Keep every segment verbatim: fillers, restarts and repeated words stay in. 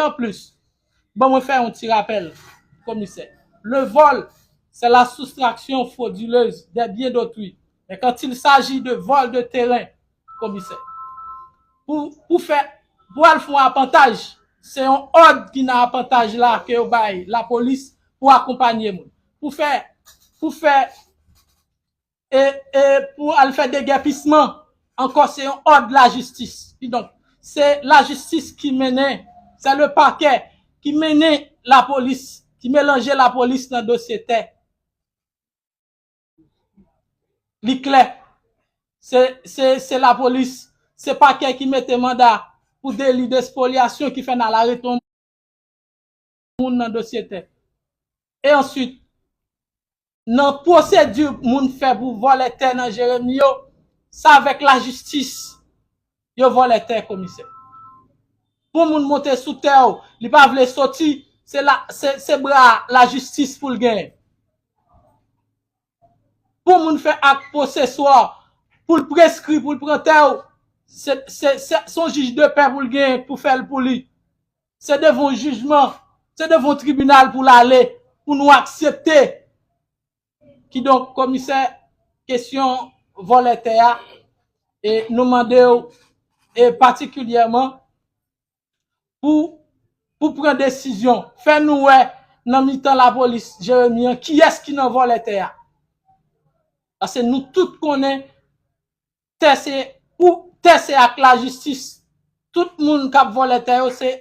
en plus, bon, mwen fè yon ti rapèl, komisè. Le vol, c'est la soustraction frauduleuse des biens d'autrui. Mais quand il s'agit de vol de terrain, komisè, pou, pou fè, pou al fè yon apantaj, se yon òd ki nan apantaj la ke yo bay lapolis pou akonpanye moun. Pou fè, pou fè e, e pou al fè degèpisman, ankò se yon òd lajistis. Kidonk, se lajistis ki mennen, se le pakè ki mennen lapolis, ki melanje lapolis nan dosye tè. Li klè. Se, se, se lapolis, se pakè ki mete manda pou deli despolyasyon ki fè n al arete yon moun nan dosye tè. E answit, nan pwosedi moun fè pou vòlè tè nan Jeremi yo, se avèk lajistis yo vòlè tè, komisè. Pou moun monte sou tè w, li pa vle soti, se la, se, se bra lajistis pou l genyen. Pou moun fè ak poseswa, pou l preskri, pou l pran tè w, se, se, se, se yon jij de pè pou l genyen pou fè l pou li. Se devan yon jijman, se devan yon tribinal pou l ale, pou nou aksepte. Kidonk, komisè, kesyon vòlè tè a, e nou mande w, e patikilyèman, pou, pou pran desizyon. Fè nou wè nan mitan lapolis Jeremi an, kiyès ki nan vòlè tè a. Paske nou tout konnen tè se, pou tè se ak lajistis. Tout moun k ap vòlè tè yo, se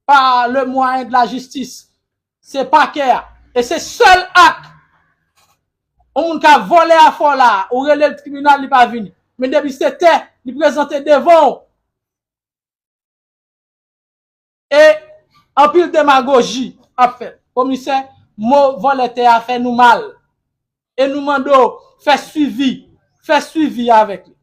pa le mwayen de lajistis. Se pakè a. E se sèl ak yon moun ka vòlè afè w la, ou rele l tribinal, li pa vini. Men depi se tè, li prezante devan w. E anpil demagoji ap fèt. Komisè, mo vòlè tè a fè nou mal. E nou mande w fè swivi, fè swivi avèk li.